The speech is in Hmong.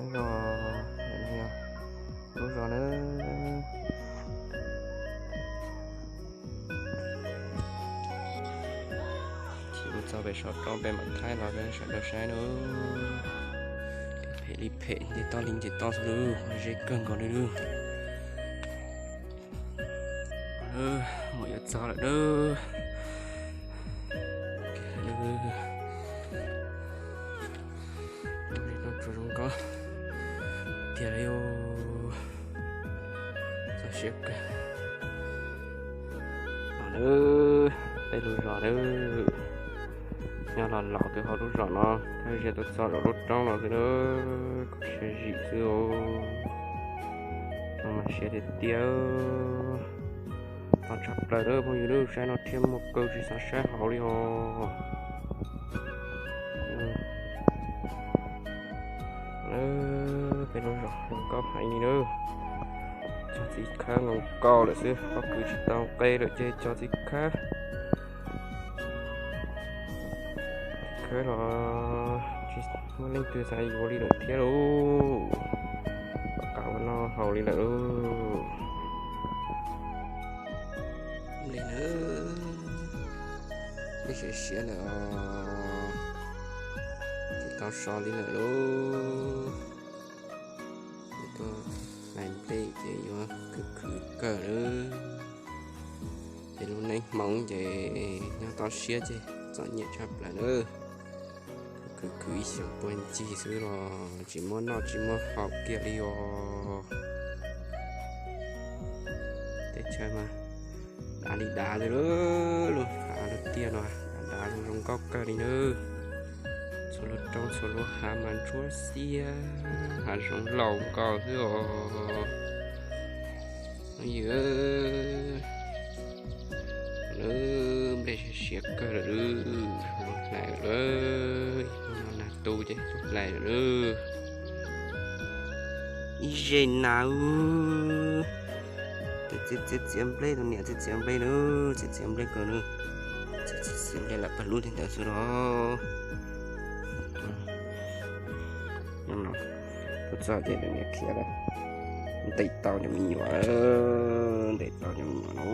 Zos, lub zos na. Ces mus txog pem saum roob pem mam thaij los rau sawv daws saib na. Phem li phem, nce toj li nce toj xwb lauj, ze kawg nkaus li lauj. Mus yuav txog lawm na. Tsuas zoo nkauj tiag li. Txog siab kawg. Peb lub zos na, nyob los laus twb hauv lub zos no, thawj zaug tuaj txog lub roob no xwb na, kho siab zim xwb os. Mas siab tiag tiag. Txog tshaj plaws na phooj ywg, lub saib no thiab muaj kaw tsis xav saib hauv li os. Peb lub zos zoo nkauj heev li na. Cog txiv khawb nkaus nkaus lawm xwb, pob kws tsis tau nqe lawm ces cog txiv khawb. Khawb los tsis muaj leej twg xav yuav li lawm thiab lauj. Pom qab ua noj haus li lawm lauj. Nplej na, nplej siav siav lawm os. Tsis tau so li lawm lauj. Tuaj hlais nplej ces yuav khwv khwv kawg lawm. Ces lub neej Hmoob ces nyob toj siab ces txom nyem tshaj plaws na. Khwv khwv ib xyoos puag ncig xwb los tsis muaj noj tsis muaj haus kiag li os. Teb chaws mas dav li dav li lauj, lub hav lub tiaj no dav zoo zoo nkauj kawg li na. Txhua lub roob txhua lub hav mas ntsuab xiab, hav zoov laus nkaus xwb os. Phooj ywg, lub nplej siav siav kawg lawm, hlais lawm, nag tu ces hlais lawm. Ib zej nas, txiav txiav nplej, tus niam txiav txiav nplej na, txiav txiav nplej kawg na. Txiav txiav nplej lam pawg lub li ntawd xwb los. Tuaj txog ces tus niam khiav lawm, ntes tau cov me nyuam, ntes tau cov me nyuam no.